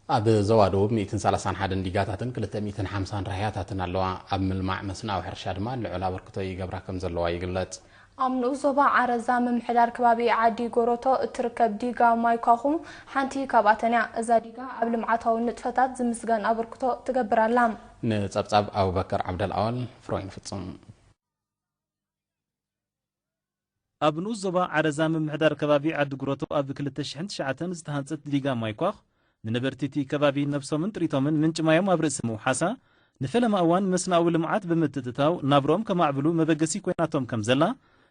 ኣብ ዞባ ደቡብ ሚእትን ሰላሳን ሓደን ዲጋታትን ክልተ ሚእትን ሓምሳን ራህያታትን ኣለዋ። ኣብ ምልማዕ መስናዊ ሕርሻ ድማ ልዑል ኣበርክቶ ይገብራ ከም ዘለዋ ይግለጽ። ኣብ ንኡስ ዞባ ዓረዛ ምምሕዳር ከባቢ ዓዲ ጎሮቶ እትርከብ ዲጋ ማይ ኳኹ ሓንቲ ካብኣተን እያ። እዛ ዲጋ ኣብ ልምዓታዊ ንጥፈታት ዝምስገን ኣበርክቶ ትገብር ኣላ። ንጸብጻብ ኣቡበከር ዓብደልኣዋል፣ ፍሮይን ፍጹም። ኣብ ንኡስ ዞባ ዓረዛ ምምሕዳር ከባቢ ዓዲ ጉረቶ ኣብ ክልተ ሽሕን ትሽዓተን ዝተሃንጸት ዲጋ ማይ ኳኽ፣ ንነበርቲ እቲ ከባቢ ነብሶምን ጥሪቶምን ምንጪ ማዮም ኣብ ርእሲ ምውሓሳ፣ ንፈለማ እዋን መስናዊ ልምዓት ብምትእትታው ናብርኦም ከማዕብሉ መበገሲ ኮይናቶም ከም ዘላ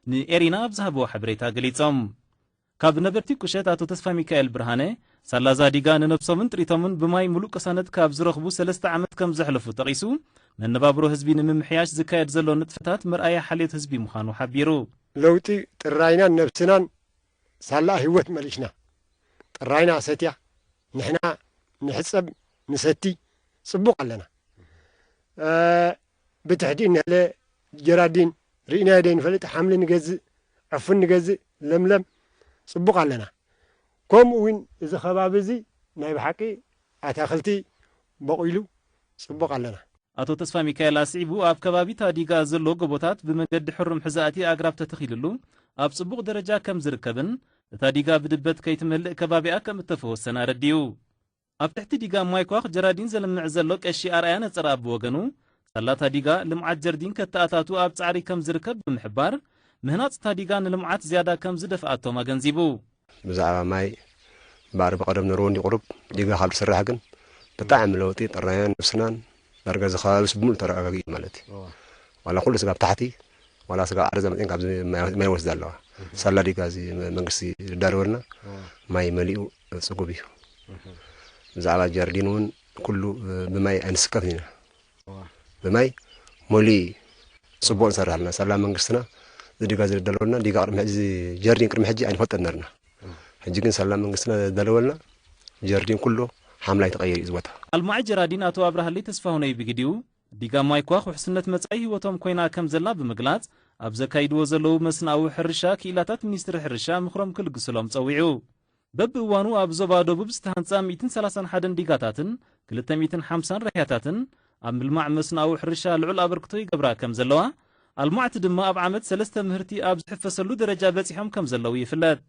ንኤሪና ኣብ ዝሃብዎ ሓበሬታ ገሊጾም። ካብ ነበርቲ ቁሸት ኣቶ ተስፋሚካኤል ብርሃነ፣ ሳላ እዛ ዲጋ ንነብሶምን ጥሪቶምን ብማይ ምሉእ ቅሳነት ካብ ዝረኽቡ ሰለስተ ዓመት ከም ዘሕለፉ ጠቒሱ፣ መነባብሮ ህዝቢ ንምምሕያሽ ዝካየድ ዘሎ ንጥፈታት መርኣያ ሓልዮት ህዝቢ ምዃኑ ሓቢሩ። ለውጢ ጥራይናን ነብስናን ሳላ ህይወት መሊስና። ጥራይና ሰትያ፣ ንሕና ንሕጸብ፣ ንሰቲ፣ ጽቡቕ ኣለና። ብትሕቲ እንሀለ ጀራዲን ርኢናዮ ደይንፈልጥ፣ ሓምሊ ንገዝእ፣ ዕፉን ንገዝእ፣ ለምለም፣ ጽቡቕ ኣለና። ከምኡ እውን እዚ ከባቢ እዚ ናይ ብሓቂ ኣታኽልቲ በቑሉ፣ ጽቡቕ ኣለና። ኣቶ ተስፋሚካኤል ኣስዒቡ፣ ኣብ ከባቢ ታዲጋ ዘሎ ጎቦታት ብመንገዲ ሕሩም ሕዛእቲ ኣግራብ ተተኺልሉ ኣብ ጽቡቕ ደረጃ ከም ዝርከብን እታ ዲጋ ብድበት ከይትመልእ ከባቢኣ ከም እተፈወሰን ኣረዲኡ። ኣብ ትሕቲ ዲጋ ማይ ኳኽ ጀራዲን ዘልምዕ ዘሎ ቀሺ ኣርኣያ ነጸረኣብ ብወገኑ፣ ሳላ ታዲጋ ልምዓት ጀርዲን ከተኣታቱ ኣብ ጻዕሪ ከም ዝርከብ ብምሕባር፣ ምህናጽ ታዲጋ ንልምዓት ዝያዳ ከም ዝደፍኣቶም ኣገንዚቡ። ብዛዕባ ማይ እምበኣር ብቐደም ነርዎ እንዲ ቁሩብ ዲጋ ካብ ዝስራሕ ግን ብጣዕሚ ለውጢ ጥራይናን ነብስናን ዳርጋ እዚ ከባቢ ብሙሉእ ተረጋጊኡ ማለት እዩ። ዋላ ኩሉ ስጋብ ታሕቲ ዋላ ስጋብ ዓረዛ መፅን ካብዚ ማይ ወስድ ኣለዋ። ሳላ ዲጋ እዚ መንግስቲ ዝዳለወልና ማይ መሊኡ ፅጉብ እዩ። ብዛዕባ ጀርዲን እውን ኩሉ ብማይ ኣይንስከፍን ኢና። ብማይ መሊኡ እዩ። ፅቡቕ ንሰርሕ ኣለና። ሳላ መንግስትና እዚ ዲጋ ዝዳለወልና ዲጋ ቅድሚ ሕጂ ጀርዲን ቅድሚ ሕጂ ኣይንፈልጠን ነርና። ሕጂ ግን ሳላ መንግስትና ዝዳለወልና ጀርዲን ኩሉ ሓምላይ ተቐይሩ እዩ እዚ ቦታ። ኣልማዒ ጀራዲን ኣቶ ኣብርሃለይ ተስፋሁነይ ብግዲኡ፣ ዲጋ ማይ ኳኽ ውሕስነት መጻኢ ህይወቶም ኮይና ከም ዘላ ብምግላጽ፣ ኣብ ዘካይድዎ ዘለዉ መስናዊ ሕርሻ ክኢላታት ሚኒስትሪ ሕርሻ ምኽሮም ክልግስሎም ጸዊዑ። በብእዋኑ ኣብ ዞባ ደቡብ ዝተሃንጻ ሚእትን ሰላሳን ሓደን ዲጋታትን ክልተ ሚእትን ሓምሳን ራህያታትን ኣብ ምልማዕ መስናዊ ሕርሻ ልዑል ኣበርክቶ ይገብራ ከም ዘለዋ፣ ኣልማዕቲ ድማ ኣብ ዓመት ሰለስተ ምህርቲ ኣብ ዝሕፈሰሉ ደረጃ በጺሖም ከም ዘለዉ ይፍለጥ።